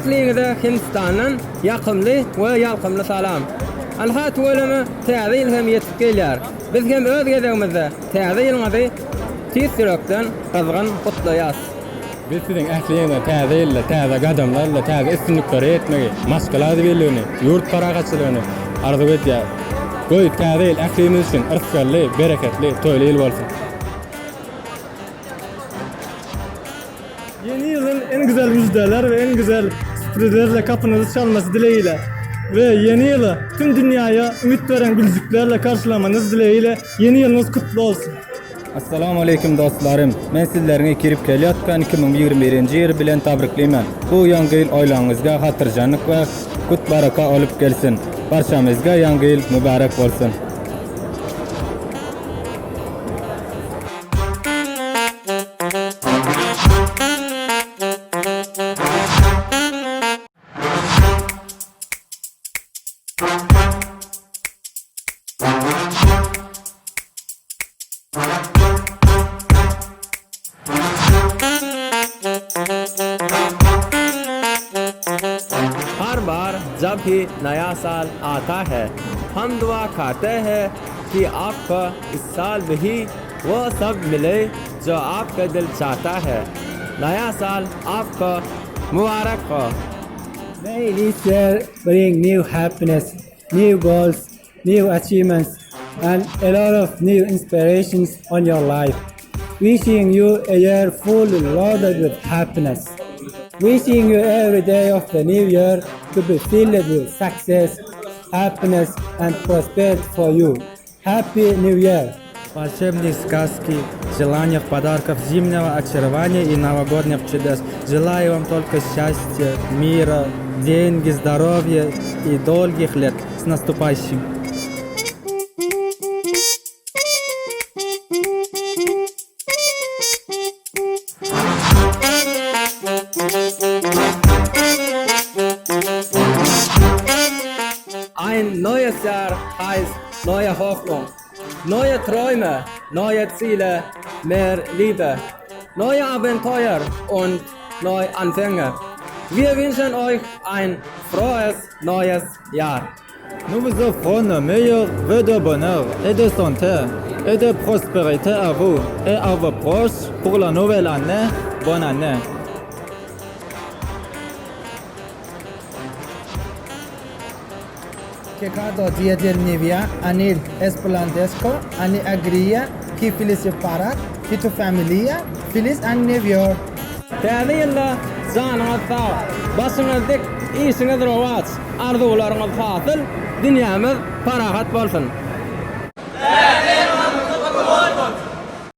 Ähliňize Hindistandan ýakymly we ýalkymly salam. Ynha tüweleme täze ýyl hem ýetip gelýär. Biz hem öz gezegimizde täze ýylyňyzy tüýs ýürekden gyzgyn gutlaýas. Biz siziň ähliňize täze ýylda täze gadamlarla täze üstünliklere ýetmegi, maşgala agzybirligini, ýurt parahatçylygyny arzuw edýäris. Goý, täze ýyl ählimiz üçin yrsgally, bereketli, toýly ýyl bolsun! Yeni yılın en güzel müjdeler ve en güzel sürprizlerle kapınızı çalması dileğiyle ve yeni yılı tüm dünyaya ümit veren gülücüklerle karşılamanız dileğiyle yeni yılınız kutlu olsun. Assalamu aleýkum dostlarym! Men sizleriňi kirip gelýatkan 2021-nji ýyl bilen tabrikleýmen. Bu ýaňy ýyl oýlaňyzga hatyrjanlyk we gut baraka olup gelsin. Barçamyzga ýaňy ýyl mübärek bolsun! हर बार जब भी नया साल आता है हम दुआ खाते हैं कि आपको इस साल भी वो सब मिले जो आपका दिल चाहता है नया साल आपको मुबारक हो May this year bring new happiness, new goals, new achievements, and a lot of new inspirations on your life. Wishing you a year fully loaded with happiness. Wishing you every day of the new year to be filled with success, happiness, and prosperity for you. Happy New Year! Волшебных сказки, желаниях, подарков, зимнего очарования и новогодних чудес. Желаю вам только счастья, мира, деньги, здоровья и долгих лет. С наступающим! Ein neues Jahr heißt neue Hoffnung, neue Träume, neue Ziele, mehr Liebe, neue Abenteuer und Neuanfänge. Wir wünschen euch ein frohes neues Jahr. Nous vous offrons nos meilleurs vœux de bonheur et de santé et de prospérité à vous et à vos proches pour la nouvelle année. Bonne année. Que cada dia de Nivea, anil esplandezco, ani agria, que feliz para, que tu familia, feliz an New Year. Täze ýylda janyňyz sag, başyňyz dik, işiňiz rowaç, arzuwlaryňyz hasyl, dünýämiz parahat bolsun!